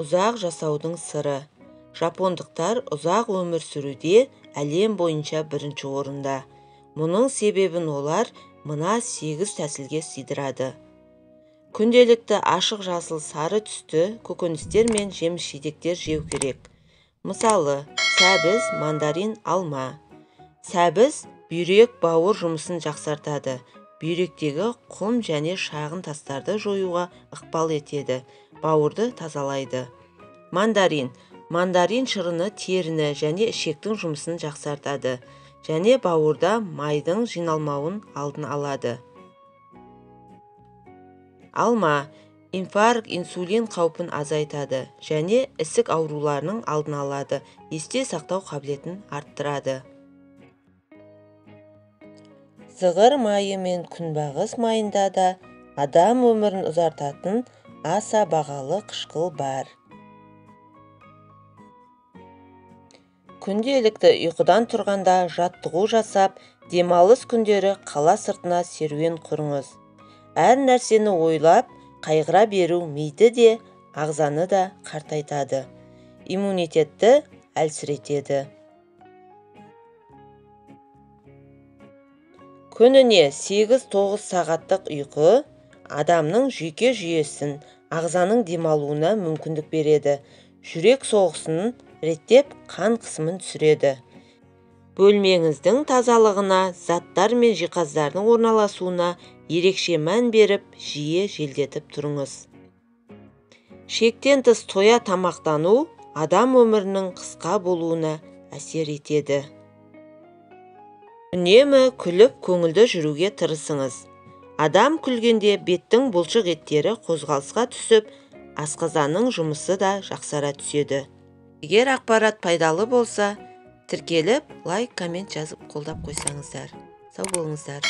Ұзақ жасаудың сыры. Жапондықтар ұзақ өмір сүруде әлем бойынша бірінші орында. Мұның себебін олар мына 8 тәсілге сыйдырады. Күнделікті ашық жасыл сары түсті көкөністер мен жеміс-жидектер жеу керек. Мысалы, сәбіз, мандарин, алма. Сәбіз бүйрек бауыр жұмысын жақсартады. Бүйректегі құм және шағын тастарды жоюға ықпал етеді, бауырды тазалайды. Мандарин. Мандарин шырыны теріні және ішектің жұмысын жақсартады және бауырда майдың жиналмауын алдын алады. Алма. Инфаркт, инсулин қаупін азайтады және ісік ауруларының алдын алады, есте сақтау қабілетін арттырады. Зығыр майы мен күнбағыс майында да адам өмірін ұзартатын аса бағалы қышқыл бар. Күнделікті ұйқыдан тұрғанда жаттығу жасап, демалыс күндері қала сыртына серуен құрыңыз. Әр нәрсені ойлап, қайғыра беру миды де, ағзаны да қартайтады, иммунитетті әлсіретеді. Күніне 8-9 сағаттық ұйқы адамның жүйке жүйесін, ағзаның демалуына мүмкіндік береді, жүрек соғысын реттеп, қан қысымын түсіреді. Бөлмеңіздің тазалығына, заттар мен жиһаздардың орналасуына ерекше мән беріп, жиі желдетіп тұрыңыз. Шектен тыс тоя тамақтану адам өмірінің қысқа болуына әсер етеді. Үнемі күліп көңілді жүруге тырысыңыз. Адам күлгенде беттің бұлшық еттері қозғалысқа түсіп, асқазанның жұмысы да жақсара түседі. Егер ақпарат пайдалы болса, тіркеліп, лайк, коммент жазып қолдап қойсаңыздар. Сау болыңыздар.